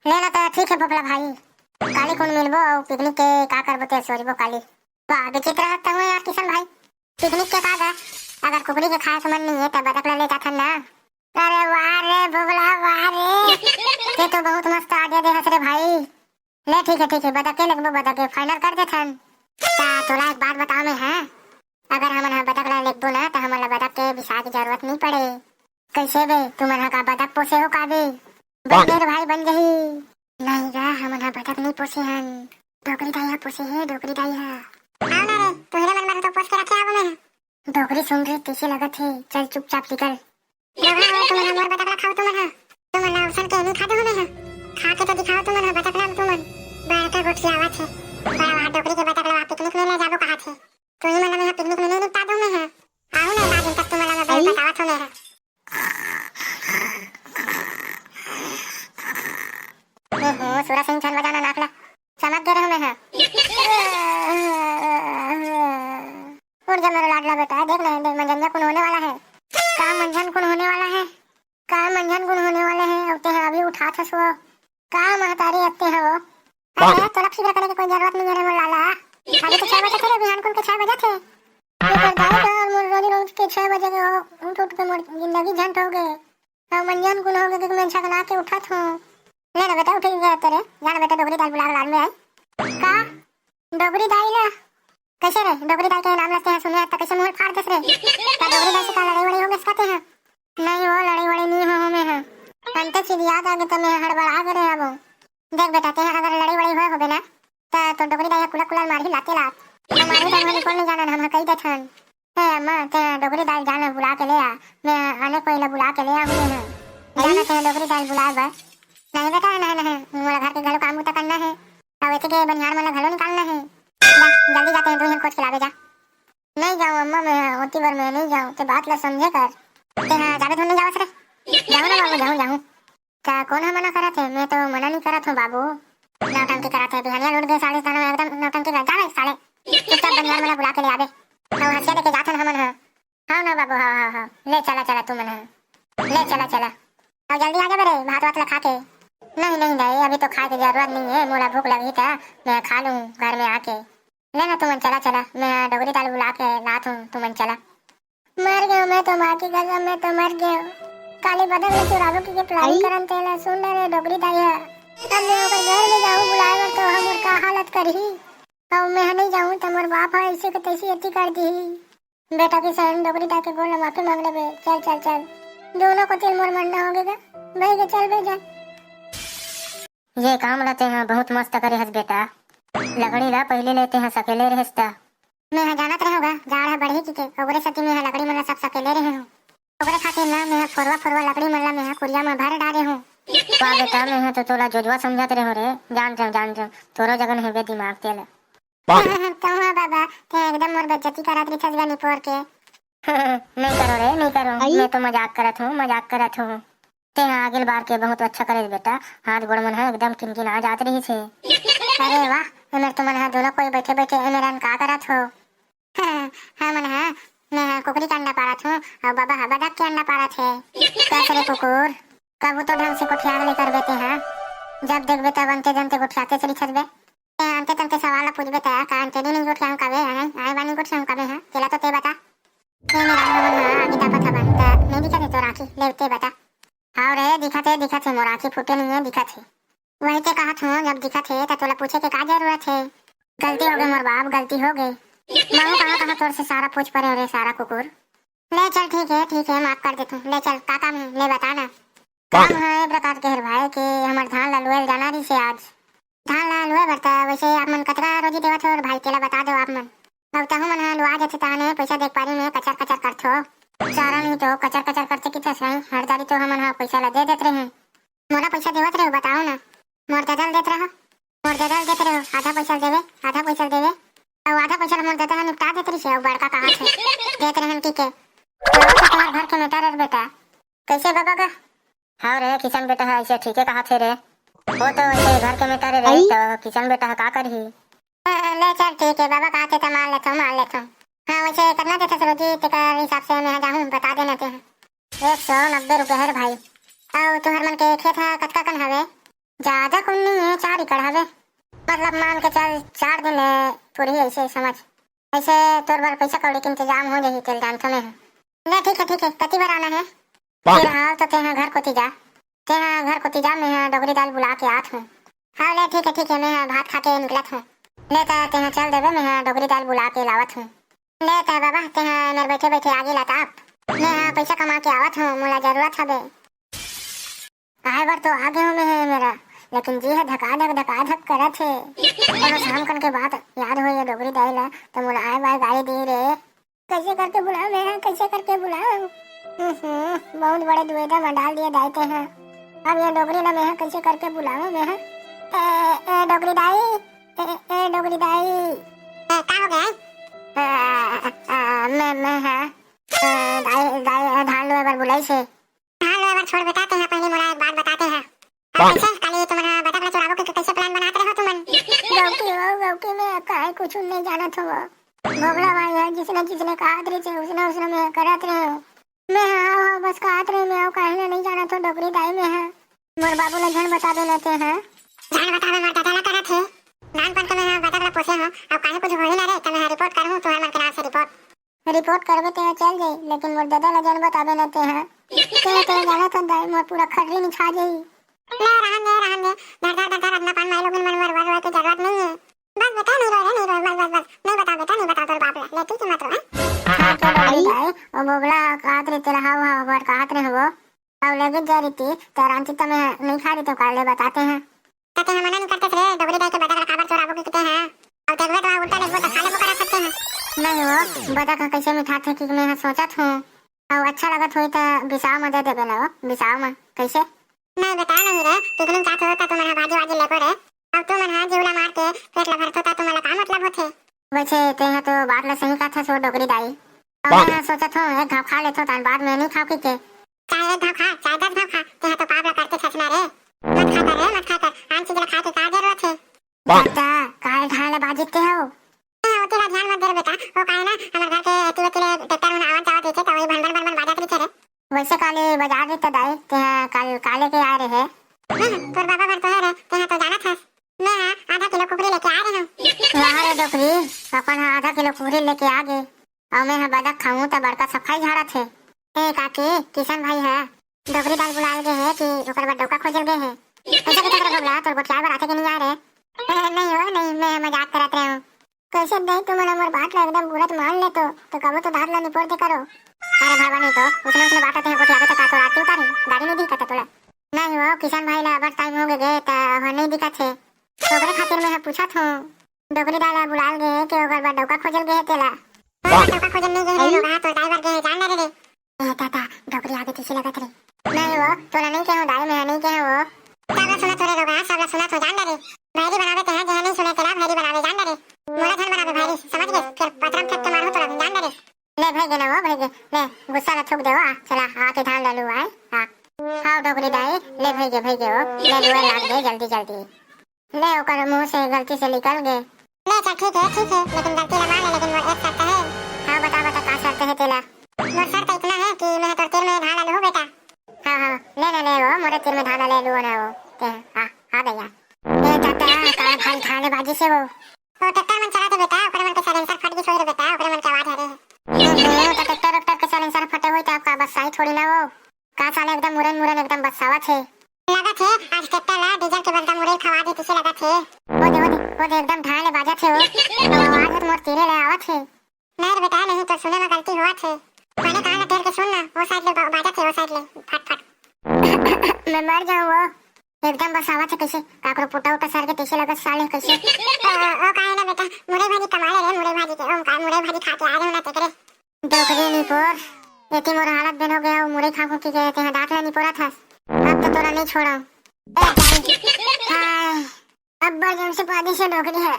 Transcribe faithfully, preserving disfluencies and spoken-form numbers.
ले ना त ठीक हे भोपला भाई, काली कुन मिलबो अउ पिकनिक के का करबो ते सोचबो काली। वाह, विचित्र हस तहूँ यार किशन भाई। पिकनिक के का गा, अगर कुकरी के खाए के मन नहीं है त बदक ला ले जाथन ना। अरे वाह रे भोपला, वाह रे, ते तो बहुत मस्त आइडिया दे हस रे भाई। ले ठीक है, ठीक है, बदक के लगबो, बदक के फाइनल कर देथन। ता तोला एक बात बताओ मैं, हाँ, अगर हमन ह बदक ला लेगबो ना, त हमन ला बदक के बिसाए के जरूरत नइ पड़े। कइसे बे, तुमन ह का बदक पोसे हो का बे? बन गे रे भाई, बन जही। नहीं गा, हमन ह बदक नइ पोसे हन, डोकरी दाई ह पोसे हे, डोकरी दाई ह। आओ ना रे, तुहरे मन बर तो पोस के रखे आबो मैं। डोकरी सुन रे, कइसे लगत हे? चल चुपचाप निकल। डोकरा हो, तुमन ह मोर बदक ला खाओ तुमन ह। तुमन ला अवसन के नइ खा दूँ मैं ह। खा के तो दिखाओ तुमन ह बदक ला तुमन। बड़का गोठियावत हे। बड़ा वाह डोकरी के बदक ला पिकनिक में ले जाबो कहत हे। तुही मन ला मैं ह पिकनिक में नइ निपटा दूँ मैं ह। आऊ ना, एक दिन तक तुमन ला मैं बहुत बतावत हूँ मैं ह। ओहो, सूरा सिंह झन बजाना नाक ला। चमक गे रहूँ मैं ह। उठ जा मेरा लाडला बेटा, देख ना, देख मंझनिया कुन होने वाला है। का मंझन कुन होने वाला है? का मंझन कुन होने वाला है? अब ते ह अभी उठात हस वो। का महतारी अत्ते ह वो। अरे, तोला फिकर करे के कोई जरूरत नहीं है रे मोर लाला। अभी तो छह बजे थे रे, बिहान कुन के छह बजे थे। ये कर दाई तो मोर रोज रोज के छह बजे के हो, उठ उठ के मोर जिंदगी झंड हो गए। अब मंझन कुन हो गए कि मैं झकना के उठत हूँ। ले ना बेटा, उठ गया तेरे। जा ना बेटा, डोकरी दाई बुला के लान में आई। का? डोकरी दाई ला? कइसे रे? डोकरी दाई के नाम लेते हैं, सुने त कइसे मुंह फाड़ देस रे? का डोकरी दाई से का लड़ाई वड़ाई हो गइस का ते ह? नहीं वो लड़ाई वड़ाई नहीं हो, हो मैं ह। अंते चीज याद आ गई त मैं हड़बड़ा गे रे अबो। देख बेटा, ते ह अगर लड़ाई वड़ाई होए होबे ना, त तो डोकरी दाई ह कुलर कुलर मारही लाते लात। तो मारही त हमन कोन नहीं जानन, हम ह कही देथन। ए अम्मा, ते डोकरी दाई जान बुला के ले आ। मैं आने कोई ला बुला के ले आऊँ मैं ह। जाना ते डोकरी दाई बुलाए बर। नहीं बेटा, नहीं, नहीं, मोला घर के घलो काम बूता करना है। अब ऐसे के बनिहार मन ला घलो निकालना है। जा, जल्दी जाते हैं, दू झन खोज के लावे जा। नहीं जाऊँ अम्मा, मैं ह ओती बर मैं नहीं जाऊँ, ते बात ला समझे कर। ते ह जाबे धुन नहीं जावस रे। जाऊँ ना बाबू, जाऊँ, जाऊँ। का कोन ह मना करत हे? मैं तो मना नहीं करत हूँ बाबू। नौटंकी करत हे, बिहनिया लूट गए साले, साले एकदम नौटंकी कर। जा बे साले, चुपचाप बनिहार मन ला बुला के ले आबे। अउ हंसिया लेके जाथन हमन ह। हाँ ना बाबू, हाँ, हाँ, हाँ, ले चला, चला तुमन ह। ले चला, चला। अउ जल्दी आ जाबे रे, भात वात ला खा के। नहीं, नहीं दाई, अभी तो खाए के जरूरत नहीं है, मोला भूख लगही त मैं खा लूँ घर में आके। ले ना तुमन चला, चला, मैं डोकरी दाई ला बुला के लात हूँ, तुमन चला। मर गयो मैं तो, माँ की कसम, मैं तो मर गयो। काली बदक ला चुराबो की के प्लानिंग करन तेला, सुन ना रे डोकरी दाई ह। अब मैं ओकर घर में जाऊँ बुलाए बर तो हमर का हालत करही। अब मैं ह नहीं जाऊँ त मोर बाप ह ऐसे के तैसी अति कर दिही। बेटा किशन, डोकरी दाई के गोड़ ला माफी मांग लेबे। चल, चल, चल। दोनों कोती मोर मरना होगे गा। भाई के चल बे जा। ये काम ला ते ह बहुत मस्त करे हस बेटा। लकड़ी ला पहले ले ते ह सकेले रहेस त। मैं ह जानत रहेंव गा, जाड़ ह बढ़ही कहिके, ओकरे सेती मैं ह लकड़ी मन ला सब सकेले रहे हूँ। ओकरे खातिर ना मैं ह फोरवा फोरवा लकड़ी मन ला मैं ह कुरिया म भर डारे हूँ। वाह बेटा, मैं ह तो तोला जोजवा समझत रहेंव रे। जान रेंव, जान रेंव, तोरो जगन हेबे दिमाग तेला। कहूँ बाबा, ते एकदम मोर बेइज्जती करत रिथस गा निपोर के। नहीं करो रे, नहीं करो। आई? मैं तो मजाक करत हूँ, मजाक करत हूँ। ते ह अगिल बार के बहुत अच्छा करे बेटा, हाथ गोड़ मन ह एकदम किनकिना जात रहिस हे। अरे वाह, एमेर तुमन ह दोनों कोई बैठे बैठे एमेरन का करत हो? हमन ह, मैं ह कुकरी के अंडा पारत हूँ अउ बाबा ह बदक के अंडा पारत हे। कस रे कुकुर, कभू तो ढंग से गोठियाबे ले करबे ते ह। जब देखबे तब अंते जंते गोठियाते चली छसबे। ते अंते तंते सवाल ला पूछबे त का अंते दिन गोठियाऊँ काबे, आए, आए बानी गोठियाऊँ काबे ह, तेला तो ते बता। ए मेरा हमन ह आगी तापत हवन त नहीं दिखत हे तोर आँखी, ले ते बता। हाव रे, दिखत हे, दिखत हे, मोर आँखी फूटे नहीं है, दिखत हे। वही ते कहत हूँ, जब दिखत हे त तोला पूछे के का जरूरत हे? गलती हो गई मोर बाप, गलती हो गई। मैं कहाँ कहाँ तोर से सारा पूछ परे रे सारा कुकुर। ले चल ठीक है, ठीक है, माफ कर देथूँ। ले चल, का काम है? ले बता ना। काम है ए प्रकाश के हर भाई कि हमर धान ला लुए जाना रहिस हे आज। धान ला लुए बर त वैसे आप मन कतका रोजी देवत हो भाई, तेला बता दो आप मन। अब तहु मन ह लुआ जथे ताने पैसा देख पारी में कचर कचर करथो। सारा नहीं तो कचर कचर करथे किथे सही, हर दारी तो हमन ह पैसा ला दे देत रहे। मोला पैसा देवत रहे, बताओ ना। मोर ददा ल देत रहो, मोर ददा ल देत रहो, आधा पैसा ल देवे, आधा पैसा ल देवे। अउ आधा पैसा ल मोर ददा ह निपटा देत रहिसे, अउ बड़का कहा थे देत रहन की के। अउ तो तोहर घर के matter है बेटा। कैसे बाबा का? हाँ रे, किशन बेटा ह ऐसे ठीके कहा थे रे। वो तो ऐसे घर के matter है रे, आई? तो किशन बेटा ह का करही? हाँ, ले चल ठीक है, बाबा कहा थे त मान लेथो, मान लेथो। हाँ, वैसे कितना देथे सरोजी, तेकर हिसाब से मैं जाहूँ, बता देना ते। एक सौ नब्बे रुपया है रे भाई। अउ तुहर मन के खेत ह कतका कन हवे? ज्यादा कुन नहीं है, चार एकड़ हवे। मतलब मान के चल, चार दिन ले पूरी ऐसे समझ। ऐसे तोर बर पैसा कौड़ी के इंतजाम हो जाही, तेल जानथो मैं। ले ठीक है, ठीक है, कति बार आना है? फिर हाँ तो तेहा घर कोती जा, तेहा घर कोती जा, मैं डोकरी दाई ल बुला के आत हूँ। हाँ ले ठीक है, ठीक है, मैं भात खा के निकलत हूँ। ले त तेहा चल देबे, मैं डोकरी दाई ल बुला के लावत हूँ। ले त बाबा, तेहा मेर बैठे बैठे आगी लताप। मैं पैसा कमा के आवत हूँ, मोला जरूरत हवे। आए बर तो आगे हूँ मैं मेरा, लेकिन जी है धका धक धका धक करत हे। कोनो शाम कन के बात याद हो ये डोकरी दाई ला, तो मोला आए बर गाली दी रे। कैसे करके बुलाओ मैं, कैसे करके बुलाओ? हम्म, बहुत बड़े दुविधा में डाल दिए दाई तेहा। अब ये डोकरी ला मैं कैसे करके बुलाओ मैं? ए, ए, डोकरी दाई, ए, ए, डोकरी दाई। ए, का हो गया? ए, ए, मैं, मैं है। ए, दाई, दाई, ए, धान लुए बर बुलाई से। धान लुए बर छोड़ बेटा, तेहा पहले मोला एक बात बताते हैं। का? कैसे काली तुमन ह बदक ला चोराबो के कैसे plan बनात रहे हो तुमन? गौकी हो, गौकी, मैं काहे कुछ नहीं जानत हो। भोगला भाई ह जिसने जिसने कहत रहिसे, उसने उसने मैं करत रहे हो। मैं हाँ, हाँ, बस कहत रहे, मैं अउ काहे ला नहीं जानत हो डोकरी दाई मैं ह। मोर बाबू ला झन बताबे न तेहा। झन बताबे, मोर दादा ला करत हे। नानपन के मैं ह बदक ला पोसे हो, अब काहे कुछ होही ना रे, त मैं ह report करहूँ तुहर मन के नाम से report। Report करबे तेहा चल जाई, लेकिन मोर ददा ला झन बताबे न तेहा। तेहा तो जानत हस दाई, मोर पूरा खर्री निछा जाई। ले रहन दे, रहन दे। धर, धर, धर, धर, अपना पान माई लोगन मन बर वर वर के जरूरत नहीं है। बस बेटा, नहीं रो रे, नहीं रो, बस, बस, बस। नहीं बताओ बेटा, नहीं बताओ तोर बाप ला। ले ठीक है, मत रो, हैं? हाँ, तो डोकरी दाई, ओ भोगला कहत रहे तेला, हाव, हाव, बर कहत रहे वो। अउ लगे जा रहिती, त रांची त मैं नहीं खा रहिती, काले बताते हैं। त तेहा मना नहीं करते रे, डोकरी दाई के बदक ला काबर चोराबो कहिके तेहा। अउ देखबे त उल्टा लेगबो त खा लेबो करा सकते हैं। नहीं वो, बदक ह कैसे मिठाथे कि मैं ह सोचत हूँ। अउ अच्छा लगत होई त बिसाव म दे देबे ना वो, बिसाव म। कैसे? नहीं बेटा, नहीं रे, picnic जात हो त तुमन ह भाजी वाजी लेबो रे। अउ तुमन ह जीव ला मार के पेट ला भरथो त तुमन ला का मतलब होथे? वैसे तेहा तो बात ला सही कहथस वो डोकरी दाई। अउ मैं ह सोचत हूँ, एक घाव खा लेथो, तान बाद में नहीं खाओ कहिके। चाहे एक घाव खा, चाहे दस घाव खा, तेहा तो पाप ला करते छछना रे। मत खा कर रे, मत खा कर। आन चीज ला खाए के का जरूरत हे? दादा, काहे ढाल बाजित ते हो? ए, ओती ला ध्यान मत दे रे बेटा। वो काहे ना, हमर घर के एती ओती ले ट्रैक्टर मन आवत जावत रहिथे, त वही भन भन भन भन बाजत रहिथे रे। वैसे काले बाजार रहिता दाई, तेहा काल काले के आए रहे। हाँ, तोर बाबा भर तो है रे, तेहा तो जानत हस। मैं हा आधा किलो कुकरी लेके आ रहे हूँ। वाह रे डोकरी, अपन हा आधा किलो कुकरी लेके आ गे। अउ मैं ह बदक खाहूं त बड़का सफाई झाड़त हे। ए काकी, किशन भाई ह डोकरी दाई ल बुलाए गे हे कि ओकर बर डौका खोजे ल गे हे। कैसे के चक्कर भोगला, तोर गोठियाए बर आथे कि नहीं आए रे? ए, नहीं हो, नहीं, मैं ह मजाक करत रहे हूँ। कैसे दाई तुमन हमर बात ला एकदम बुरा मान लेथो, तो कबो तो दांत ला निपोर दे करो। अरे भगवान, नहीं तो उसने, उसने बात आते हैं गोठियाबे त का तोर आरती उतारी, गाड़ी नहीं दी कता तोला। नहीं हो, किशन भाई ला अबर टाइम हो गे, गे त वह नहीं दिखत हे। ओकरे खातिर मैं ह पूछत हूँ। डोकरी दाई ला बुलाए ल गे हे कि ओकर बर डौका खोजे ल गे हे तेला? हाँ, डौका खोजे ल नहीं गे हे रे, लोग, हाँ, तो ड्राइवर गे हे, जान ले रे। ए दादा, डोकरी आगे तइसे लगत रे। नहीं वो, तोला नहीं कहे हो दाई, मैं नहीं कहे हो। सब ला सुनत हो रे लोग, हाँ, सब ला सुनत हो, जान ले रे। भैरी बनावे तेहा, जेहा नहीं सुने तेला भैरी बनावे, जान ले रे। मोला झन बनावे भैरी, समझ गे? फिर पथरा म फेंक के मारहूँ तोला, जान ले रे। ले भई गे ना वो, भई गे। ले, गुस्सा ला थूक दे वो, आ, चला, आके धान ला लुआ, आ। हाँ, डोकरी दाई, ले भई गे, भई गे वो। ले लुआ लाग दे, जल्दी, जल्दी। ले, ओकर मुंह से गलती से निकल गे। ले, चल, ठीक है, ठीक है, लेकिन गलती ला मान ले, लेकिन मोर एक शर्त है। हाँ, बता, बता, का शर्त है तेला? मोर शर्त इतना है कि मैं तोर तीर में धान ला लूहूँ, बेटा। हाँ, हाँ, ले, ले, ले, वो मोरे तीर में धान ला ले लूहूँ ना वो। ते, हाँ, हाँ, भैया। ए, दादा, का भारी धान ले बाजी से वो। वो ट्रैक्टर मन चलाथे बेटा, ओकरे मन के silencer फट गिस होही रे बेटा, ओकरे मन के आवाज हरे। ओहो, त ट्रैक्टर, ट्रैक्टर के silencer फटे होही त का बस्साही थोड़ी ना वो। का साले एकदम मुरन मुरन एकदम बस्सावत हे। लगत हे आज ट्रैक्टर ला डीजल के बदला मुरई खवा दे तइसे लगत हे। ओ दे, ओ दे, ओ दे एकदम ढाल ले बाजत हे वो। आवाज ह त मोर तीरे ले आवत हे। नहीं रे बेटा, नहीं, तोर सुने म गलती होवत हे। बने कान ला टेर के सुन ना, वो side ले बा-, बाजत हे, वो side ले, फट फट। मैं मर जाऊं वो। एकदम बस्सावत हे कइसे, काकरो पोटा उटा सर गे तइसे लगत साले कइसे। ओ, ओ काहे ना बेटा, मुरई भाजी कमाल हे रे, मुरई भाजी के, ओम का मुरई भाजी खा के आ रहे हो ना तेकरे। डोकरी निपोर, एती मोर हालत बेन हो गया, मुरई खा खो के गए, तेहा दांत ला निपोरत हस। अब तो तोला नहीं छोड़ो। ए, हाय, अब्बड़ जोर से पादी से डोकरी हे।